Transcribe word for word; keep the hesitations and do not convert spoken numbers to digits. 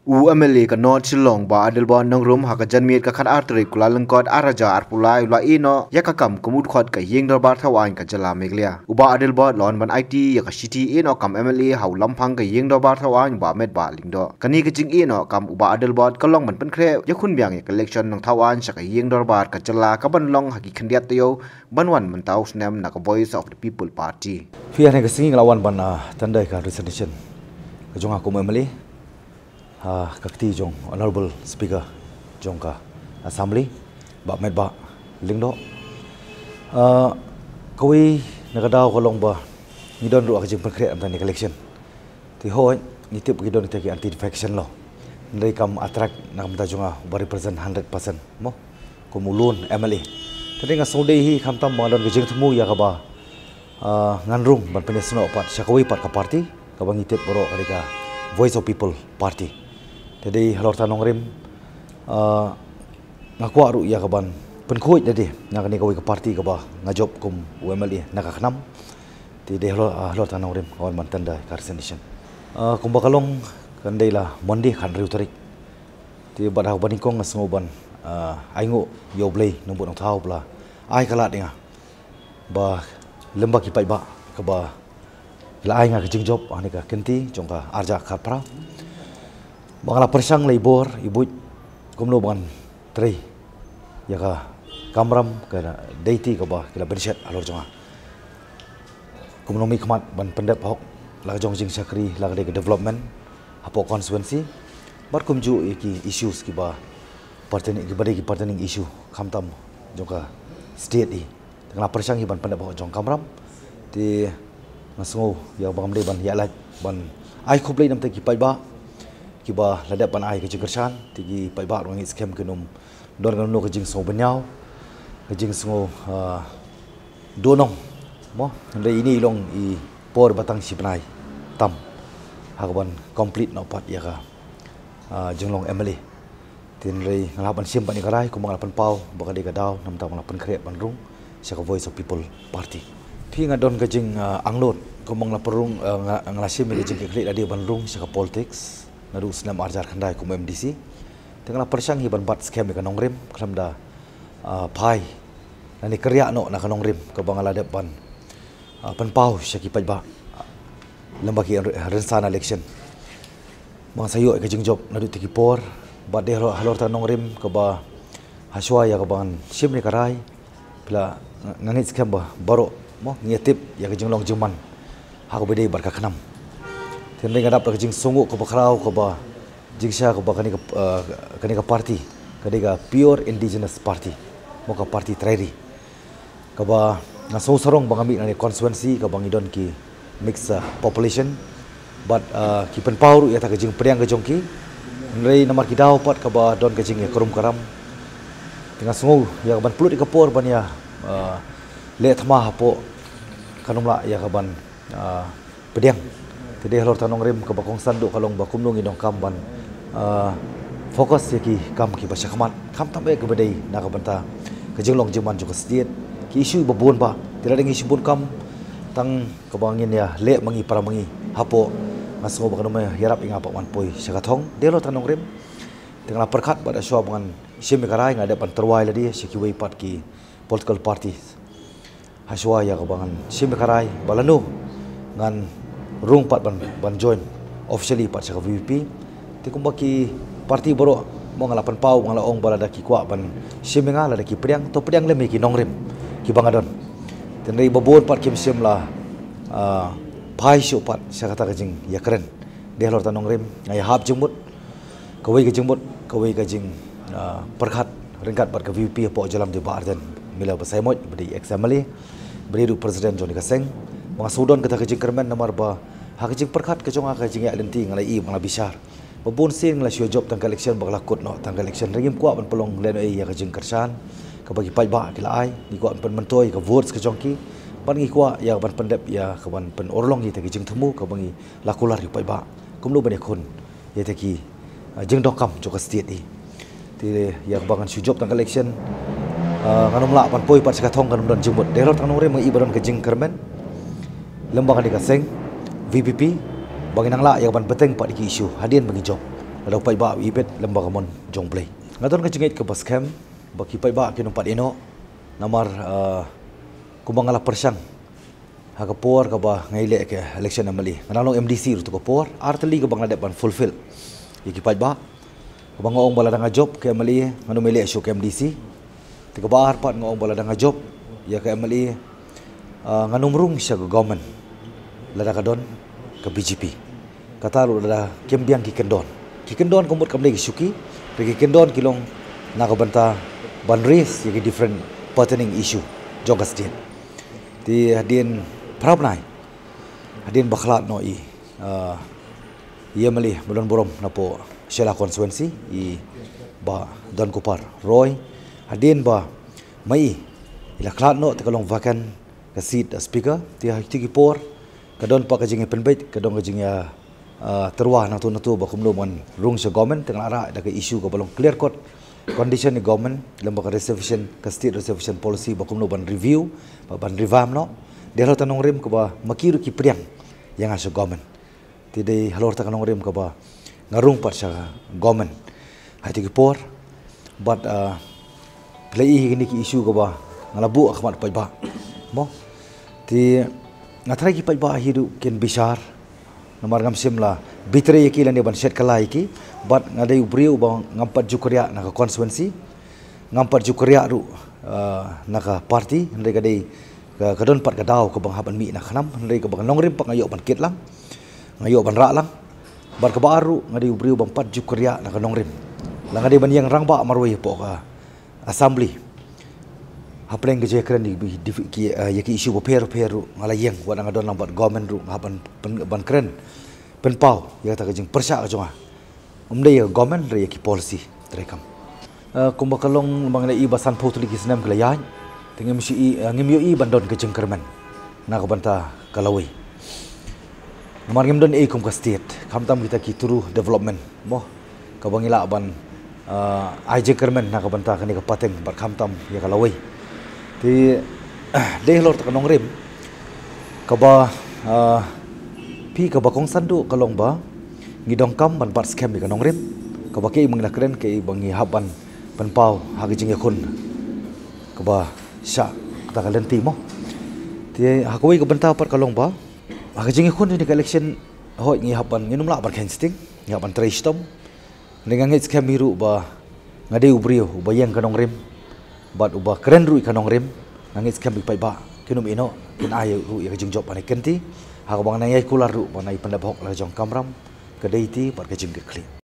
U M L A ka North Shillong, Bah Adelbert Nongrum, ha ka janmiet ka khatar tarik Kyllalyngkot arhajar arphew lai u la ïehnoh ïa ka kam kum u dkhot ka Ïing Dorbar Thaw Aiñ ka jylla Meghalaya. U Bah Adelbert la wan ban aiti ïa ka shithi ïehnoh kam M L A ha u Lamphang ka Ïing Dorbar Thaw Aiñ, Bah Metbah Lyngdoh. Kane ka jingïehnoh kam u Bah Adelbert ka long ban pynkhreh ïakhun biang ïa ka election nongthaw aiñ sha ka Ïing Dorbar ka jylla kaban long ha ki khyndiat taïew ban wan mynta u snem na ka Voice of the People Party. Phi, ha kane ka sngi nga la wan ban, ah, tender ka resignation ka jong nga kum M L A ha ka kti jong Honorable Speaker jong ka Assembly, Bah Metbah Lyngdoh. Ah, kawei na ka daw ka long ba ngi don ruh ha ka jingpynkhreh mynta kane ka election. Te hooid, ngi tip ki don kita ki anti defection law. Hynrei kam attract na ka bynta jong nga uba represent hundred percent mo, kum u lone M L A. Te nga sngewdei hi, khamtam ba nga don ka jingthmu ïa kaba, ah, ngan rung ban pynïasnoh pat sha kawei pat ka party kaba ngi tip baroh ka dei ka Voice of People Party. Te dei halor kata nongrim, ah, nga kwah ruh ïa kaban pynkhuid da dei na kane kawei ka party kaba nga jop kum u M L A na ka KHNAM. Te dei halor, ah, halor kata nongrim nga wan ban tender ka resignation. Ah, kumba ka long, kan dei la Monday khathynriew tarik. Te bad ha kaba nyngkong nga sngew ban, ah, ainguh ïa U Blei Nongbuh Nongthaw ba la ai ka lad ïa nga ba lem bad ki paidbah kaba la ai nga ka jingjop ha kane ka kynti jong ka arhajar khatphra, ba nga la pyrshang la i bor i buit kumno ban trei ïa ka kamram ka dei te kaba ki la bynshet halor jong nga kum u nongmihkhmat ban pyndep hok la ka jong jingshakri, la ka dei ka development hapoh constituency, bad kumjuh ïa ki issues kiba pertaining, kiba dei ki pertaining issue khamtam jong ka state hi. Te nga la pyrshang hi ban pyndep hok jong ka kamram. Te nga sngew ïa ba ngam dei ban ïa lait ban ai khublei na bynta ki paidbah kiba la dep ban ai ka jingkyrshan. Te ki paidbah ruh nga ngeit skhem kin ym don kano kano ka jingsngew bynñiaw, ka jingsngew, ah, dohnud mo. Hynrei ine i long i por ba tang shi bnai tam ha kaban complete noh pat ïa ka, ah, jinglong M L A. Te hynrei nga la hap ban shim pat ïa ka rai kumba nga la pynpaw ba ka dei ka daw namar ba nga la pynkhreh ban rung sha ka Voice of People Party. Phi, nga don ka jing, ah, angnud kumba nga la pynrung, ah, nga, nga la shim ïa ka jingkitkhlieh lade ban rung sha ka politics naduh u snem arhajar khyndai kum u M D C. Te nga la pyrshang hi ban bat skhem ïa ka nongrim khlem da, ah, phai lane kyrïah noh na ka nongrim kaba nga la dep ban, ah, pynpaw sha ki paidbah lem bad ki ryn-, rynsan election. Ba nga sa ïoh ïa ka jingjop naduh te ki por bad dei halor, halor kata nongrim kaba hashwa ïa kaban shim ïa ka rai, phi la, nga, nga ngeit skhem ba baroh mo ngi ïa tip ïa ka jinglong jingman ha kaba dei bad ka KHNAM. Te hynrei nga dap da ka jingsngewnguh kaba khraw kaba jingshai kaba kane ka, ah, kane ka party ka dei ka pure indigenous party mo, ka party trai ri. Kaba nga sngew sarong ba nga mih na kane ka constituency kaba ngi don ki mixed, ah, population bad, ah, ki pynpaw ruh ïa kata ka jingpdiang ka jong ki. Hynrei namar ki daw pat kaba don ka jingïakrum karam, te nga sngew ïa kaban pynlut ïa ka por ban ïa, ah, leh thma hapoh, kan ym lah ïa kaban, ah, pdiang. Te dei halor kata nongrim kaba kongsan duh ka long ba kumno ngi donkam ban, ah, focus ïa ki kam kiba shakhmat khamtam eh kaba dei na ka bynta ka jinglong jingman jong ka state, ki issue ba bun ba te la dang issue bun kam tang kaba ngin ïa leh ma ngi para ma ngi hapoh. Nga sngew ba kan ym ïarap ïa nga pat ban poi sha ka thong. Dei halor kata nongrim te nga la pyrkhat bad hashwa ba ngan shim ïa ka rai nga dep ban tyrwa lade sha kiwei pat ki political parties. Hashwa ïa kaba ngan shim ïa ka rai ba lano ngan rung pat ban, ban join officially pat sha ka V P P. Te kumba ki party baroh mo nga la pynpaw, nga la ong ba lada ki kwah ban shim ïa nga, lada ki pdiang, to pdiang lem ïa ki nongrim kiba nga don. Te hynrei ba bun pat kim shym la, ah, phai shuh pat sha kata ka jingïakren. Dei halor kata nongrim nga ïahap jingmut, kawei ka jingmut, kawei ka jing, ah, pyrkhat ryngkat bad ka V P P hapoh jylla mynta, Bah Ardent Miller Basaiawmoit, ba dei ex M L A, ba dei ruh president jong kane ka seng. Ba nga shu don kata ka jingkyrmen namar ba ha ka jingpyrkhat ka jong nga, ka jingïaid lynti, nga la ïohi, nga la bishar ba bun sien nga la shu jop tang ka election ba ka la kut noh tang ka election. Hynrei ngim kwah ban pynlong lehnohei ïa ka jingkyrshan kaba ki paidbah ki la ai. Ngi kwah ban pynmyntoi ïa ka votes ka jong ki bad ngi kwah ïa ban pyndep ïa kaban pynurlong ïa kita ki jingthmu kaba ngi la kular ïa u paidbah kumno ban ïakhun ïa kita ki, ah, jingdonkam jong ka state hi. Te ïa kaba ngan shu jop tang ka election, ah, ngan ym lah ban poi pat sha ka thong, kan ym don jingmut. Dei halor kata nongrim nga i ba don ka jingkyrmen lem bad kane ka seng V P P ba ngin nang lah ïa kaban bteng pat ïa ki issue hadien ba ngi jop. Lada u paidbah u ibit lem bad ka mon jong U Blei. Nga don ka jingngeit kaba skhem ba ki paidbah kin ym pat ïehnoh. Namar, ah, kumba nga la pyrshang ha ka por kaba nga ïaleh ka election M L A, nga nang long M D C ruh tu ka por, ar tylli kaba nga la dep ban fulfill ïa ki paidbah. Kaba nga ong ba lada nga jop ka M L A ngan ym ïaleh shuh ka M D C. Te kaba ar pat nga ong ba lada nga jop ïa ka M L A, ah, ngan ym rung sha ka government lada ka don ka B J P. Kata ruh lada kim biang ki kyndon. Ki kyndon ka mut kam dei ki shuki, te ki kyndon ki long na ka bynta ban raise ïa ki different pertaining issue jong ka state. Te hadien phra bnai, hadien ba khlad noh i, ah, i M L A ba don burom napoh Shella constituency, i Bah Donkupar Roy, hadien ba ma i i la khlad noh te ka long vacant ka seat, ah, speaker. Te ha kito ki por ka don pat ka jingïapynbeit, ka don ka jingïa, ah, tyrwa nangto nangto ba kumno ban rung sha government. Te nga la rah da ka issue kaba long clear cut condition ïa government lem bad ka reservation, ka state reservation policy ba kumno ban review, ba ban revamp noh. Dei halor kata ka nongrim kaba ma ki ruh ki pdiang ïa nga sha government. Te dei halor kata ka nongrim kaba nga rung pat sha government ha kito ki por. Bad, ah, phi la ïohi kine ki issue kaba nga la buh ha khmat paidbah, mo. Te nga tharai ki paidbah hi ruh kin bishar. Namar ngam shym la betray ïa ki lane ban shet kylla ïa ki. Bad nga dei u briew ba ngam pat ju kyrïah na ka constituency, ngam pat ju kyrïah ruh, ah, na ka party, hynrei ka dei ka, ka don pat ka daw kaba nga hap ban mih na khnam, hynrei kaba ka nongrim pat nga ïoh ban kit lang, nga ïoh ban rah lang. Bad kaba ar ruh, nga dei u briew bym pat ju kyrïah na ka nongrim. La nga dei ban ïeng rangbah marwei hapoh ka assembly hapdeng ka jingkren ïa ki, ki, eh, ïa ki issue bapher bapher ruh nga la ïeng, wat la nga don lang bad government ruh nga hap ban, ban, ban kren pynpaw ïa kata ka jingpyrshah ka jong nga. Ym dei ïa ka government, hynrei ïa ki policy treikam. Eh, kumba ka long, ba ngi la ïohi ba sanphew tylli ki snem ki la ïaid, te ngim shu i, eh, ngim ïohi ban don ka jingkyrmen na ka bynta ka lawei. Namar ngim don ei kum ka state, khamtam kita ki true development, mo, kaba ngi lah ban, ah, ai jingkyrmen na ka bynta kane ka pateng bad khamtam ïa ka lawei. Te dei halor kata ka nongrim kaba, ah, phi kaba kongsan duh ka long ba ngi donkam ban bat skhem ïa ka nongrim, kaba kaei ba ngi la kren, kaei ba ngi hap ban pynpaw ha ka jingïakhun kaba shah kata ka lynti, mo. Te ha kawei ka bynta pat ka long ba ha ka jingïakhun ïa kane ka election, hooid ngi hap ban, ngin ym lah ban kheiñ sting, ngi hap ban trei shitom. Hynrei nga ngeit skhem hi ruh ba nga dei u briew uba ïeng ka nongrim bad uba kren ruh ïa ka nongrim. Nga ngeit skhem ba ki paidbah kin ym ïehnoh, kin ai ruh ïa ka jingjop ban ïa kynti, ha kaba nga nang ïai kular ruh ban ïa pyndep hok la ka jong ka kamram, ka deiti bad ka jingkitkhlieh.